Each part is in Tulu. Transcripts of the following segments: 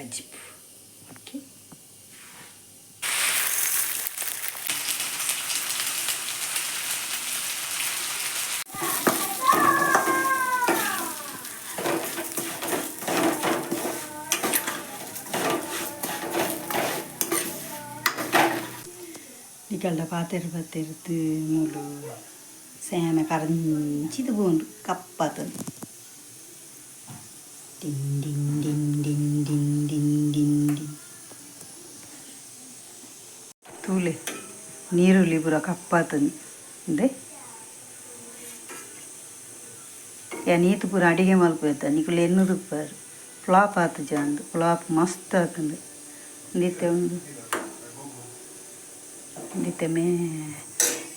ಕಜಿಪು. ಓಕೆ. ನಿಕಲ್ಡ ಪಾತೆರ್ ಪತ್ತೆರ್ದು ಮೂಲು ಸೇಮೆ ಕರಂಚಿದ್ ಪೋಂಡು ಕಪ್ಪತನ್. ಡಿನ್ ಡಿನ್ ಡಿನ್ ಡಿನ್ ಡಿನ್ ಡಿನ್ ಡಿನ್ ಡಿನ್. ತೂಲೆ ನೀರುಳ್ಳಿ ಪೂರ ಕಪ್ಪಾತನ್ ಇಂದೆ. ಯಾನ್ ಈತ್ ಪೂರ ಅಡಿಗೆ ಮಲ್ಪುವೆತ ನಿಕುಲು ಎನ್ನುದುಪ್ಪರ್ ಫ್ಲಾಪ್ ಆತುಜಾಂದ್. ಫ್ಲಾಪ್ ಮಸ್ತ್ ಆತುಂಡು. ಇಂದಿತ್ತೆ ಉಂದು ಇಂದಿತ್ತೆ ಮೇ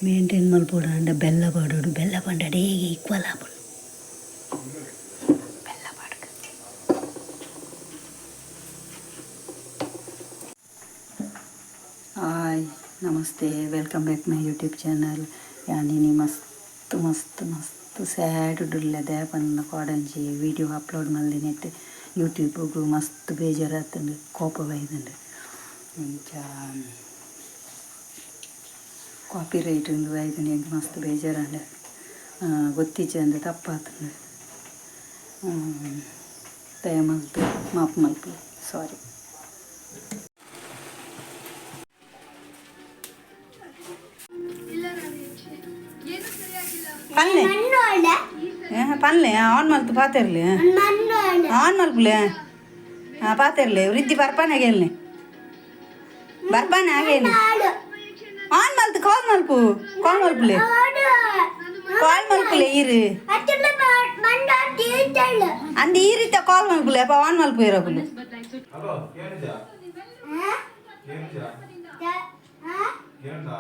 ಮೇಂಟೈನ್ ಮಲ್ಪೊಡಾಂಡ ಬೆಲ್ಲ ಪಾಡೊಡು. ಬೆಲ್ಲ ಪಂಡ ಅಡೇಗೆ ಈಕ್ವಲ್ ಆಪುಂಡು. ಬೆಲ್ಲ ಪಾಡ್ಗ. ಹಾಯ್, ನಮಸ್ತೆ, welcome back my YouTube channel. ಯಾನ್ ಇನಿ ಮಸ್ತ್ ಮಸ್ತ್ ಮಸ್ತ್ ಸ್ಯಾಡ್ ಉಲ್ಲೆ. ದಾಯೆ ಪಂಡ ವೀಡಿಯೋ ಅಪ್ಲೋಡ್ ಮಲ್ದಿನೆಟ್ ಯೂಟ್ಯೂಬ್ಗು ಮಸ್ತ್ ಬೇಜಾರಾತುಂಡು, ಕೋಪ ಬೈದುಂಡು. ಇಂಚ ಕಾಪಿ ರೈಟ್ ಉಂದು ಬೈದುಂಡು, ಎಂಕ್ ಮಸ್ತ್ ಬೇಜಾರಾಂಡ್. ಗೊತ್ತಿಜ್ಜಂದೆ ತಪ್ಪಾತುಂಡು. ದಯ ಮಲ್ತ್ ಮಾಪು ಮಲ್ಪುಲೆ, ಸಾರಿ. ಪನ್ಲೆ ಪನ್ಲೆ, ಆನ್ ಮಲ್ತು ಪಾತೆರ್ಲೆ, ಆನ್ ಮಲ್ಪುಲೆ. ಹಾಂ ಪಾತೆರ್ಲೆ. ವೃದ್ಧಿ ಬರ್ಪಾನೆ ಗೆಲ್ನೆ, ಬರ್ಪಾನೆ ಆಗೇನೆ. ಆನ್ ಮಲ್ತು ಕಾಲ್ ಮಲ್ಪು, ಕಾಲ್ ಮಲ್ಪುಲೆ, ಕಾಲ್ ಮಲ್ಪುಲೆ. ಈರು ಅಂದ್ ಈ ರೀತಿ ಕಾಲ್ ಮಲ್ಪುಲೆ ಅಪ್ಪ, ಆನ್ ಮಲ್ಪು ಇರಕುಲು. ಹಲೋ, ಕೇಳಿದ್ಯಾ? ಕೇಳಿದ್ಯಾ? ಕೇಳ್ದಾ?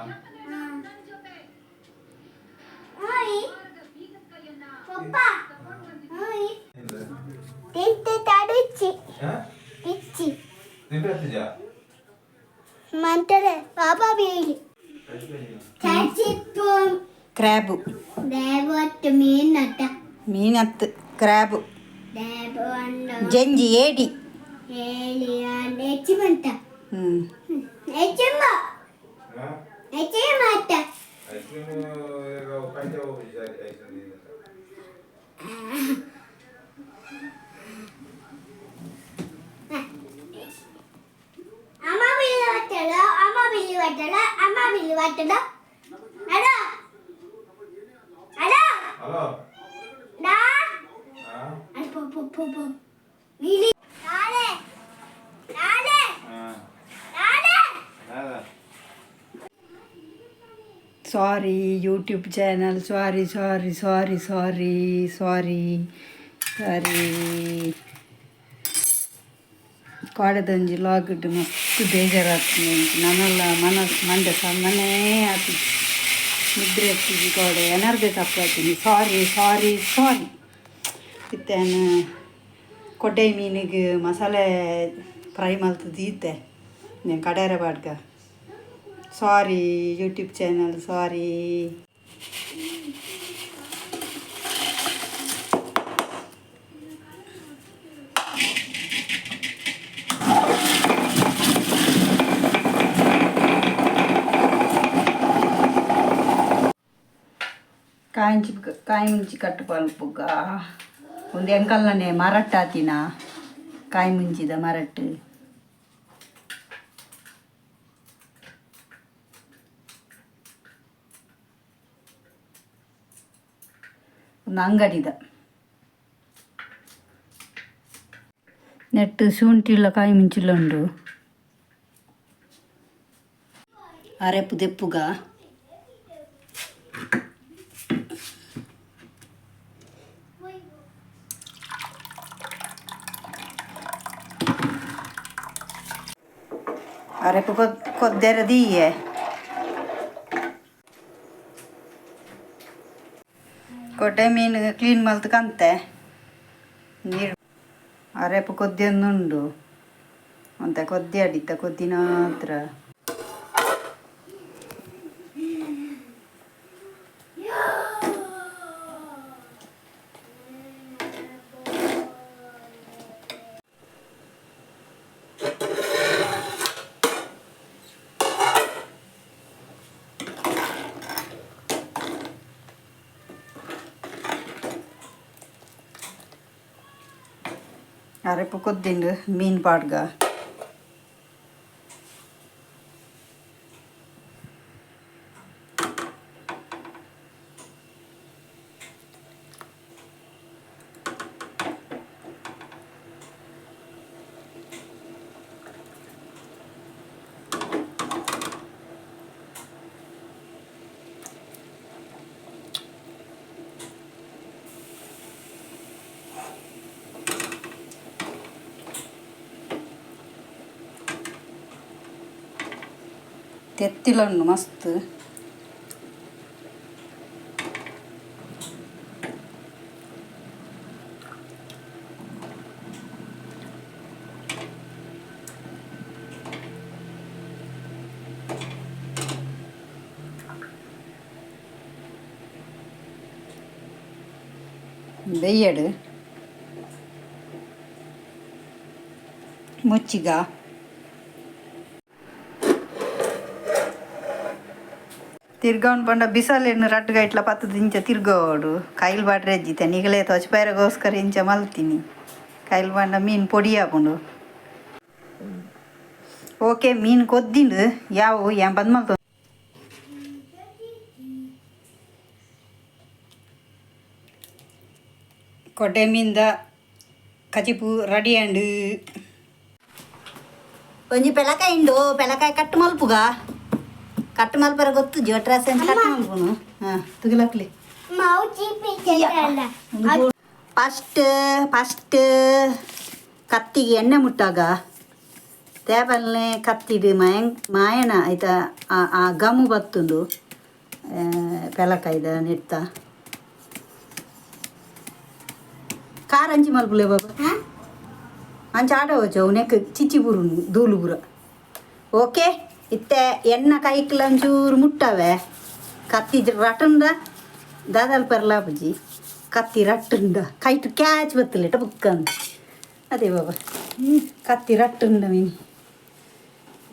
ತಿಂಡಿ ಹತ್ತಿದ್ಯಾ? ಮಂತರೆ ಪಾಪ ಬೀಳಿ. ಕ್ರ್ಯಾಬು. ಮೀನತ್ತ? ಮೀನತ್ತು, ಕ್ರ್ಯಾಬು, ಜಂಜಿ, ಏಡಿ. ಹೆಚ್ಚು ಬಂತ. ಹ್ಞೂ. ಹೆಚ್ಚು ಹೆಚ್ಚು ಮಾತ. ಐಸ್ ಕ್ರೀಮ್ ಪಂಚ ಹೋಗಿ ಐಸ್ ಕ್ರೀಮ್. ಅಮ್ಮ ಬಿಲ್ಲಿ ಬಟ್ಟಲ, ಅಮ್ಮ ಬಿಲ್ಲಿ ಬಟ್ಟಲ, ಅಮ್ಮ ಬಿಲ್ಲಿ ಬಟ್ಟಲ. ಅಡ ಅಡ. ಹಲೋ. ಡಾ. ಹಾ. ಅಡ ಪೋ ಪೋ ಪೋ ಪೋ ಬಿಲ್ಲಿ ನಾಳೆ ನಾಳೆ. ಹಾ. ನಾಳೆ. Sorry YouTube channel, sorry sorry sorry sorry sorry sorry. ಕೋಡೆದೊಂಜಿ ಲಾಗ್ಡ್ ಮಸ್ತ್ ಬೇಜಾರಾಗ್ತದೆ. ನನಲ್ಲ ಮನಸ್ಸು ಮಂಡೆ ಸಮ್ಮನೇ ಆತಿಜಿ, ನಿದ್ರೆ ಹತ್ತಿಜಿ ಕೋಡೆ. ಎನರ್ದೆ ತಪ್ಪಾತೀನಿ, ಸಾರಿ ಸಾರಿ ಸಾರಿ. ಇತ್ತೆ ಕೊಡ್ಡೆ ಮೀನಿಗೆ ಮಸಾಲೆ ಫ್ರೈ ಮಲ್ತು ದೀತೆ నేను ಕಡೇರ ಪಾಡ್ಗ. ಸಾರಿ ಯೂಟ್ಯೂಬ್ ಚಾನಲ್, ಸಾರಿ. ಕಾಯಿಂಚಿ ಕಾಯಿ ಮುಂಚಿ ಕಟ್ಟು ಪಲ್ಪುಗ ಒಂದು ಎಂಕಲ್ನನೆ ಮರಟ್ಟಾತಿನ ಕಾಯಿ ಮುಂಚಿದ ಮರಟ್ಟು. ಒಂದು ಅಂಗಡಿದ ನೆಟ್ಟು ಶುಂಠಿಲ ಕಾಯಿ ಮುಂಚಿಲ ಉಂಡು. ಅರೆಪು ದೆಪ್ಪುಗ. ಅರೆಪು ಕೊದ್ದೆರ ದೀಯೆ. ಕೊಟ್ಟೆ ಮೀನು ಕ್ಲೀನ್ ಮಲ್ತ್ ಕಂತೆ ನೀರು. ಅರೆಪು ಕೊದ್ದೆಂದುಂಡು ಒಂತೆ ಕೊದ್ದಿ ಅಡಿತ ಕೊದ್ದಿನಾತ್ರ. ಅರೆಪು ಕೊದ್ದಿಂಡು ಮೀನು ಪಾಡ್ಗ. ತೆತ್ತಿಲಣ್ಣು ಮಸ್ತ್. ಬೆಯ್ಯಡು ಮುಚ್ಚಿಗ. ತಿರ್ಗೌನ್ ಪಂಡ ಬಿಸಲೆಣ್ಣು ರಡ್ಡ್ ಗೈಟ್ಲ ಪತ್ತು ದಿಂಚ ತಿರ್ಗೋಡು. ಕೈಲ್ ಬಾಡ್ರೆ ಅಜ್ಜಿತ ನಿಗಲೇ ತೊಚಪೈರಗೋಸ್ಕರ ಇಂಚ ಮಲ್ತೀನಿ. ಕೈಲ್ ಬಾಂಡ ಮೀನು ಪೊಡಿ ಆಪುಂಡು. ಓಕೆ, ಮೀನು ಕೊದ್ದಿಂಡು ಯಾವು ಏನ್ ಬಂದ್ ಮಲ್ತು. ಕೊಟ್ಟೆ ಮೀನ್ದ ಕಚಿಪು ರೆಡಿ ಅಂಡ್. ಒಂಜಿ ಪೆಲಕಾಯಿ ಉಂಡು, ಪೆಲಕಾಯಿ ಕಟ್ ಮಲ್ಪುಗ. ಕಟ್ ಮಲ್ಪರ ಗೊತ್ತು ಜೋಟ್ರಾಸೆ ಅಂತ ಕಟ್ ಮಲ್ಪುನು. ಹಾಂ, ತುಗಿಲಕ್ಲಿ. ಮೌಚಿ ಪಿಚ್ಚಲ್ಲ. ಫಸ್ಟ್ ಫಸ್ಟ್ ಕತ್ತಿಗೆ ಎಣ್ಣೆ ಮುಟ್ಟಾಗ ತೇಪಲ್ನೆ ಕತ್ತಿಡು ಮಾಯಂ ಮಾಯನ ಆಯ್ತಾ. ಆ ಆ ಗಮು ಬತ್ತುಂಡು ಪೆಲಕಾಯ್ದ ನೆತ್ತ. ಖಾರ ಅಂಚಿ ಮಲ್ಪುಲೆ ಬಾಬಾ. ಅಂಚ ಆಡవచ్చు ನೆಕ್ ಚಿಚ್ಚಿ ಬುರು ಧೂಳು ಬುರ. ಓಕೆ, ಇತ್ತೆ ಎಣ್ಣ ಕೈಕ್ಲ ಒಂಚೂರು ಮುಟ್ಟವೆ. ಕತ್ತಿ ರಟಂಡ ದಾದಾಲ್ ಪರ್ಲಾಪುಜಿ. ಕತ್ತಿ ರಟ್ಟುಂಡ ಕೈಟು ಕ್ಯಾಚ್ ಬತ್ತಲೆ ಟಪುಕ್ಕಂದು. ಅದೇ ಬಾಬಾ, ಕತ್ತಿ ರಟ್ಟುಂಡ ಮೀನಿ.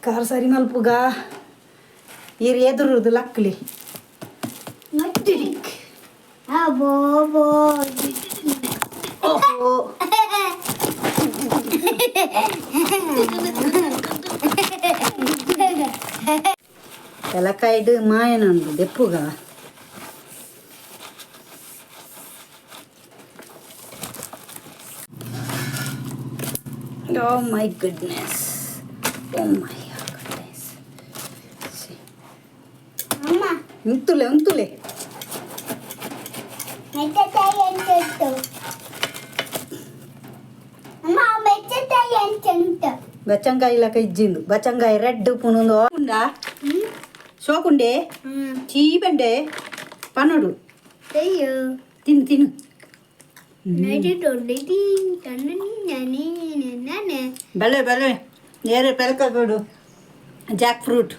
ಖಾರ ಸರಿ ಮಲ್ಪುಗ. ಈರ್ ಎದುರುದು ಲಕ್ಲಿ. ಅಬೋ ಬೋ. ಓಹೋ. ಪೆಲಕಾಯ್ಡು ಮಾಯನಂಡು ದೆಪ್ಪುಗ. Oh my goodness. Oh my goodness. ಅಮ್ಮ. ಉಂತುಲೆ, ಉಂತುಲೆ. ಮೆತ್ತತಾಯಿ ಎಂಟುಂಟು ಅಮ್ಮ, ಮೆತ್ತತಾಯಿ ಎಂಟುಂಟು. ಬಚ್ಚಂಗಾಯಿ ಲಕ ಇಜ್ಜಿಂದು. ಬಚ್ಚಂಗಾಯಿ ರೆಡ್ ಪುಣುಂದು ಉಂಡಾ? ಸೋಕುಂಡೆ ಚೀಪಂಡೆ ಪನೋಡು. ಅಯ್ಯೋ. ತಿನ್ನು ತಿನ್ನು. ಬಲೆ ಬಲೆ ನೇರೆ ಪೆಲಕಗೋಡು. ಜಾಕ್ ಫ್ರೂಟ್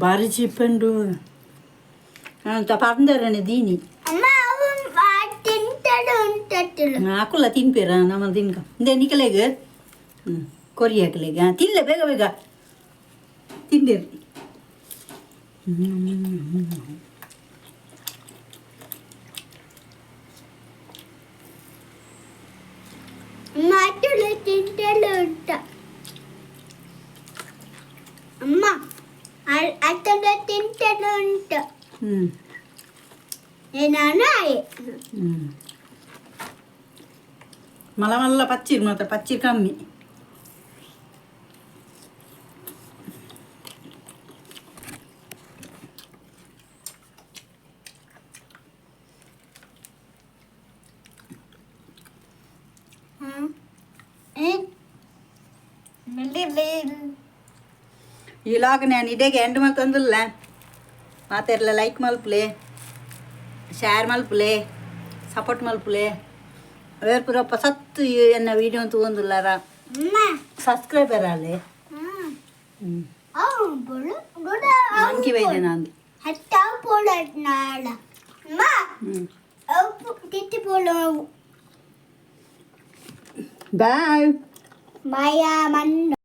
ಭಾರಿ ಚೀಪಂಡು ಅಂತ ಪಂದರನೆ ದೀನಿ. ಅಮ್ಮ, ಅವು ತಿಂತಡು ಉಂಟು. ಅಕುಲ್ಲ ತಿನ್ಪೇರ ನಮ್ಮ ತಿನ್ಕ. ಇಂದೆ ನಿಕಲೆಗ್ ಹ್ಞೂ ಕೊರಿ ಹಾಕಲೆಗ್. ಹಾಂ, ತಿನ್ಲೆ, ಬೇಗ ಬೇಗ ತಿಂದಿರಿ. ಮಾತುಲು ತಿಂತಲು ಉಂಟ ಅಮ್ಮ, ಅತಲು ತಿಂತಲು ಉಂಟು. ಹ್ಞೂ. ನಾನು ಹ್ಞೂ, ಮಲ್ಲ ಮಲ್ಲ ಪಚ್ಚಿರ್ ಮಾತ್ರ, ಪಚ್ಚಿರ್ ಕಮ್ಮಿ. ಈ ಲಾಗ್ ನಾನು ಇಡೇಗೆ ಎಂಡ್ ಮಲ್ತಂದುಲ್ಲ. ಮಾತೆರ್ಲ ಲೈಕ್ ಮಲ್ಪುಲೆ, ಶೇರ್ ಮಲ್ಪುಲೆ, ಸಪೋರ್ಟ್ ಮಲ್ಪುಲೆ. ವೇರ್ ಪೂರ ಸತ್ತು ಎನ್ನ ವೀಡಿಯೋ ತೂವೊಂದುಲ್ಲಾರ ಸಬ್ಸ್ಕ್ರೈಬರ್ ಆಲೆ. ಹ್ಞೂ. ಮಂಕಿ ವೈದ್ಯ ನಾನು. ಹತ್ತಾವು ಪೋಲ ನಾಳ ಅಮ್ಮ. ಹ್ಞೂ. ಅವು ತಿತ್ತಿ ಪೋಲ. ಬಾಯ್. ಮಾಯಾ ಮಣ್ಣು.